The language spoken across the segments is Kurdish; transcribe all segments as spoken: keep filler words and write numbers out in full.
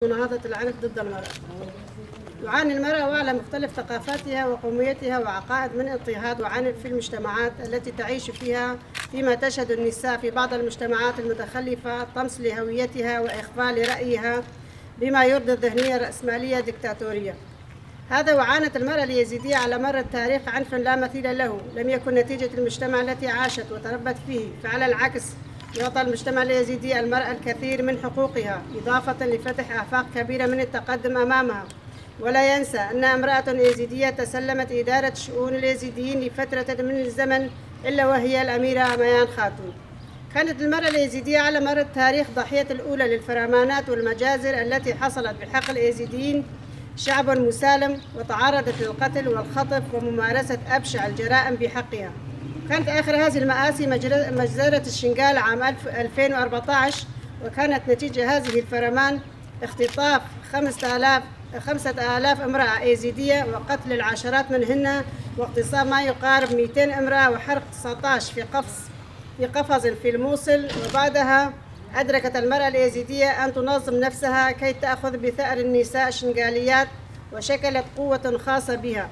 مناهضة العنف ضد المرأة. تعاني المرأة وعلى مختلف ثقافاتها وقوميتها وعقائد من اضطهاد وعنف في المجتمعات التي تعيش فيها، فيما تشهد النساء في بعض المجتمعات المتخلفة طمس لهويتها وإخفاء لرأيها بما يرضي الذهنية الرأسمالية الدكتاتورية. هذا وعانت المرأة اليزيدية على مر التاريخ عنف لا مثيل له، لم يكن نتيجة المجتمع التي عاشت وتربت فيه، فعلى العكس، يعطى المجتمع اليزيدي المرأة الكثير من حقوقها، إضافة لفتح آفاق كبيرة من التقدم أمامها. ولا ينسى أن امرأة يزيدية تسلمت إدارة شؤون اليزيديين لفترة من الزمن إلا وهي الأميرة ميان خاتون. كانت المرأة اليزيدية على مر التاريخ ضحية الأولى للفرمانات والمجازر التي حصلت بحق اليزيديين، شعب مسالم وتعرضت للقتل والخطف وممارسة أبشع الجرائم بحقها. كانت آخر هذه المآسي مجر-، مجزرة الشنغال عام ألف، ألفين وأربعتاش، وكانت نتيجة هذه الفرمان اختطاف خمسة آلاف، خمسة آلاف امرأة يزيدية وقتل العشرات منهن واغتصاب ما يقارب مئتين امرأة وحرق تسعتاش في قفص، في قفص في الموصل، وبعدها أدركت المرأة اليزيدية أن تنظم نفسها كي تأخذ بثأر النساء الشنغاليات وشكلت قوة خاصة بها.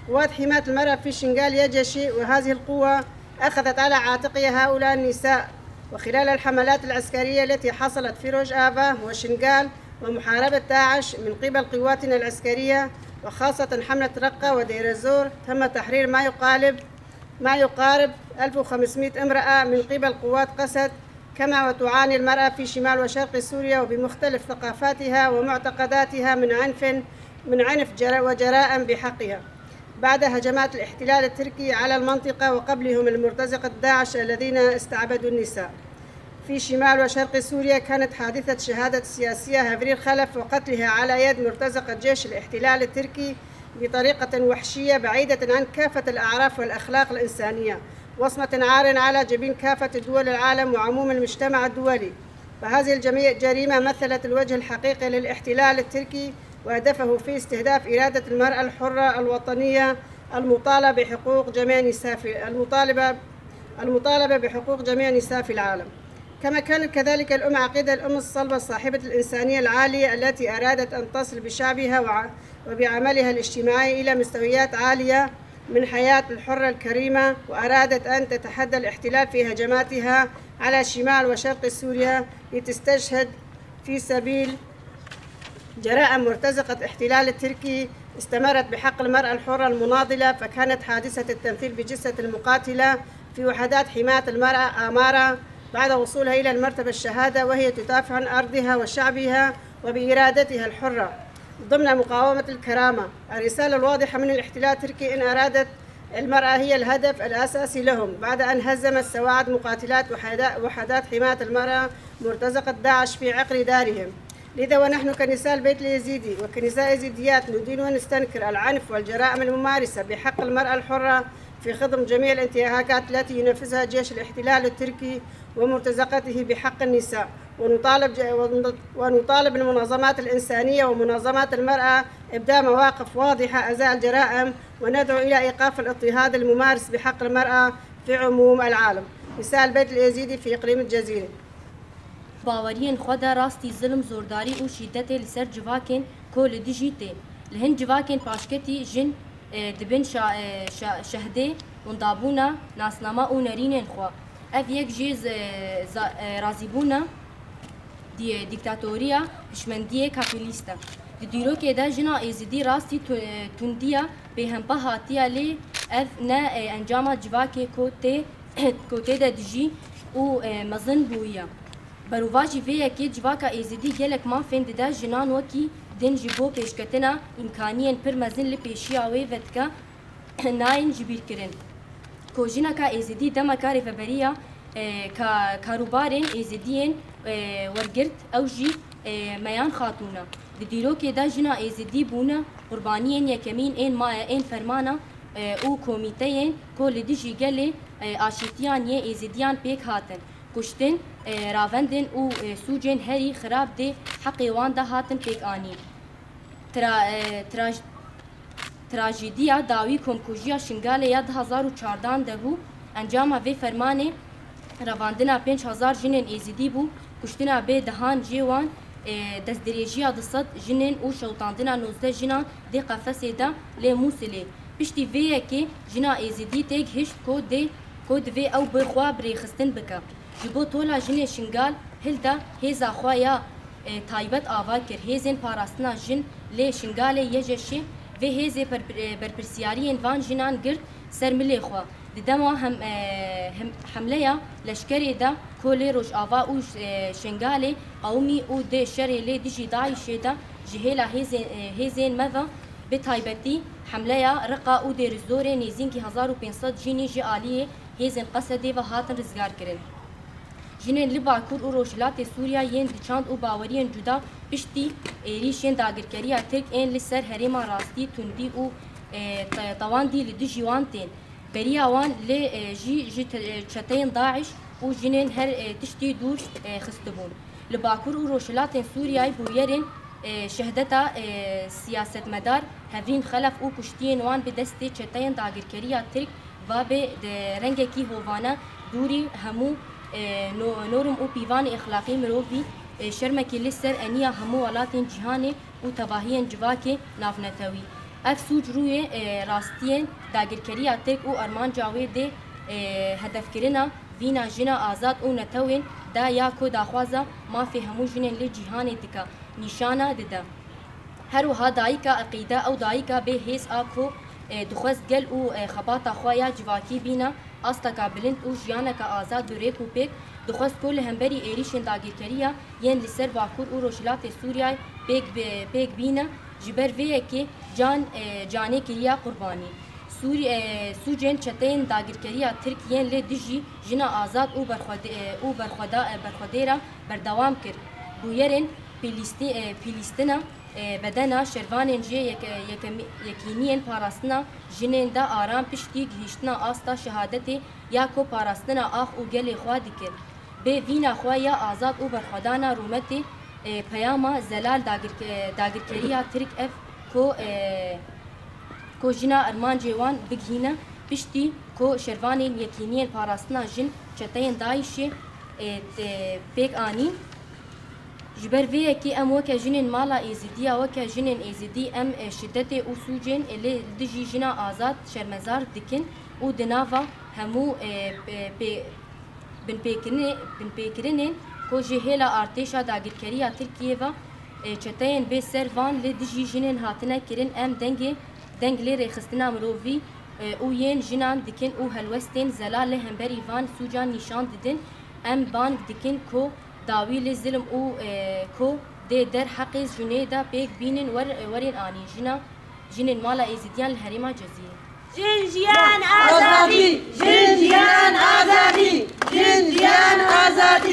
قوات حماية المرأة في شنغال يجشي، وهذه القوة أخذت على عاتقها هؤلاء النساء، وخلال الحملات العسكرية التي حصلت في روجافا وشنغال ومحاربة داعش من قبل قواتنا العسكرية، وخاصة حملة رقة ودير الزور، تم تحرير ما يقالب، ما يقارب ألف وخمسمية امرأة من قبل قوات قسد. كما وتعاني المرأة في شمال وشرق سوريا وبمختلف ثقافاتها ومعتقداتها من عنف، من عنف جرا-، وجرائم بحقها بعد هجمات الاحتلال التركي على المنطقة وقبلهم المرتزقة داعش الذين استعبدوا النساء. في شمال وشرق سوريا كانت حادثة شهادة السياسية هافرير خلف وقتلها على يد مرتزقة جيش الاحتلال التركي بطريقة وحشية بعيدة عن كافة الأعراف والأخلاق الإنسانية، وصمة عار على جبين كافة دول العالم وعموم المجتمع الدولي. فهذه الجمي-، الجريمة مثلت الوجه الحقيقي للاحتلال التركي، وهدفه في استهداف إرادة المرأة الحرة الوطنية المطالبة بحقوق جميع النساء في، المطالبة، المطالبة بحقوق جميع النساء في العالم. كما كانت كذلك الأم عقيدة الأم الصلبة صاحبة الإنسانية العالية التي أرادت أن تصل بشعبها وع-، وبعملها الاجتماعي إلى مستويات عالية من حياة الحرة الكريمة، وأرادت أن تتحدى الاحتلال في هجماتها على شمال وشرق سوريا لتستشهد في سبيل جرائم مرتزقة احتلال التركي استمرت بحق المرأة الحرة المناضلة، فكانت حادثة التمثيل بجثة المقاتلة في وحدات حماية المرأة آمارا بعد وصولها إلى المرتبة الشهادة، وهي تدافع عن أرضها وشعبها وبإرادتها الحرة ضمن مقاومة الكرامة. الرسالة الواضحة من الاحتلال التركي إن أرادت المرأة هي الهدف الأساسي لهم بعد أن هزمت سواعد مقاتلات وحدا-، وحدات حماية المرأة مرتزقة داعش في عقر دارهم. لذا ونحن كنساء البيت اليزيدي وكنساء يزيديات ندين ونستنكر العنف والجرائم الممارسة بحق المرأة الحرة في خضم جميع الانتهاكات التي ينفذها جيش الاحتلال التركي ومرتزقته بحق النساء، ونطالب ج-، ونطالب المنظمات الإنسانية ومنظمات المرأة إبداء مواقف واضحة أزاء الجرائم، وندعو إلى إيقاف الاضطهاد الممارس بحق المرأة في عموم العالم. نساء البيت اليزيدي في إقليم الجزيرة. Baweriyên xwe de rastî zilm, zordarî û şîdetê li ser civakên ku li dijî tê. Li hin civakên paşketî jin, e, dibin şa-, e, şa-, şehdê windabûna nasnama û nerînên xwe. Ev yek jê z-, za-, e, razîbûna dî-, dîktatoriya hişmendiyê kapîlîst e. Di dîrokê de jina Êzidî rastî tu-, e, tundiya bêhempa hatiye, lê ev ne, e, encama civakê ku tê, ku tê de dijî û, e, mezin bûye. Berovajî vê yekê civaka Êzidî gelek mafên dide jinan wekî din ji bo pêşketina îmkaniyên pir mezin li pêşiya wê vedike nayên jibîrkirin. Ku jineka Êzidî demeka rêveberiya, e, ka-, karûbarên Êzidiyên, e, wergirt, ew jî, e, Meyan Xatûn e. Di dîrokê de jina Êzidî bûne qurbaniyên yekemîn ên maye ên fermana, e, û komîteyên ku li dijî gelê, e, aşîtiyan yê Êzidiyan pêk hatin. Kuştin, e, ravendên û, e, sûcên herî xirab dê heqê wan de hatin pêkanîn. Tra-, e, traj-, trajediya dawî komkujiya Şingalê ya du hazar û çardan de bû. Encama vê fermanê revandina pênc hazar jinên Êzidî bû, kuştina bê dehan jê wan, E, destdirêjiya du sed jinên û şewitandina nozdeh jinan dê qefesê de lê Mûsilê. Piştî vê yekê jina Êzidî têgihişt ku dê, ku divê ew bi xwe bi rêxistin bike. Ji bo tola jinê Şingal hilda hêza xwe ya, e, taybet ava kir. Hêzên parastina jin lê Şingalê Y J Ş vê hêzê per-, e, berpirsiyariyên van jinan girt ser milê xwe. Di dema hem, e, hem, hemleya leşkerê de ku lê Rojava û, e, Şingalê qewimî û dê şerê lê dijî DAIŞê de ji hêla hêzên, e, hêzên me ve, bi taybetî hemleya Riqa û Dêrizorê nêzînkî hezar û pênc sed jinî ji aliyê hêzên Qesedê ve hatin rizgarkirin. Jinên li Bakur û Rojhilatê Sûriya yên di çand û baweriyên cuda piştî êrîşên dagirkeriya Tirk ên li ser herêma rastî tundî û, e, te-, tewandî li dijî wan tên. Beriya wan lê, e, jî ji te-, e, çeteyên DAIŞ û jinên her, e, tiştî dûr, e, xistibûn. Li Bakur û Rojhilatên Sûriyayê bûyerên, e, şehdeta, e, siyasetmedar Hevrîn Xelef û kuştiyên wan bi destê çeteyên dagirkeriya Tirk va bê di rengekî hovane dûrî hemû, e, no-, norm û pîvanê exlaqî mirovî, e, şermekî li ser eniya hemû welatên cîhanê û tevahiyên civakê navnetewî. Ev sûc rûyê, e, rastiyên dagirkeriya Tirk û armanca wê dê, e, hedefkirina vîna jina azad û netewên de ya ku daxwaza mafê hemû jinên li cîhanê dike, nîşana dide. Her wiha dayika eqîde, ew dayika bê hêz a ku, e, dixwest gel û, e, xebata xwe ya civakî bîne asteka bilind û jiyaneke azad bi rêk û pêk, dixwest ku li hemberî êrîşên dagirkeriya yên li ser Bakur û Rojhilatê Sûriyayê pêk bi-, pêk bîne, ji ber vê yekê can, e, canê kiriye qurbanî. Sûri-, e, sûcên çeteyên dagirkeriya Tirk yên li dijî jina azad û berxwede-, e, û berxweda-, e, berxwedêra berdewam kir. Bûyerên pîlîstî-, e, pîlîstina, e, bedena şervanên jê yek-, yekemî-, yekîniyên parastina jinên de aram piştî gihîştina asta şehadetê ya ku parastina ax û gelê xwe dikin. Bê vîna xwe ya azad û berxwedana rûmetê, e, peyama zelal dagirke-, dagirkeriya Tirk ev ku, e, ku jina armancê wan bigihîne, piştî ku şervanên Yekîniyên Parastina Jin çeteyên DAIŞê, e, te-, pêk anîn. Ji ber vê yekê em weke jinên mala Êzidiya, weke jinên Êzidî em, e, şidetê û sûcên, e, li dijî jina azad şermezar dikin û di nava hemû, e, pê-, pê-, binpêkirinê-, binpêkirinên ku ji hêla artêşa dagirkeriya Tirkiyê ve, e, çeteyên bê ser van li dijî jinên hatine kirin, em dengê, deng lê rêxistina mirovî, e, û yên jinan dikin û helwestên zelal li hemberî van sûcan nîşan didin. Em bang dikin ku dawî li zilm û, e, ku dê der heqê jinê de pêk bînin wer-, werên anîn. Jina, jinên mala Êzidiyan li herêma Cezîrê. Jin, jiyan, azadî! Jin, jiyan, azadî! Jin, jiyan, azadî!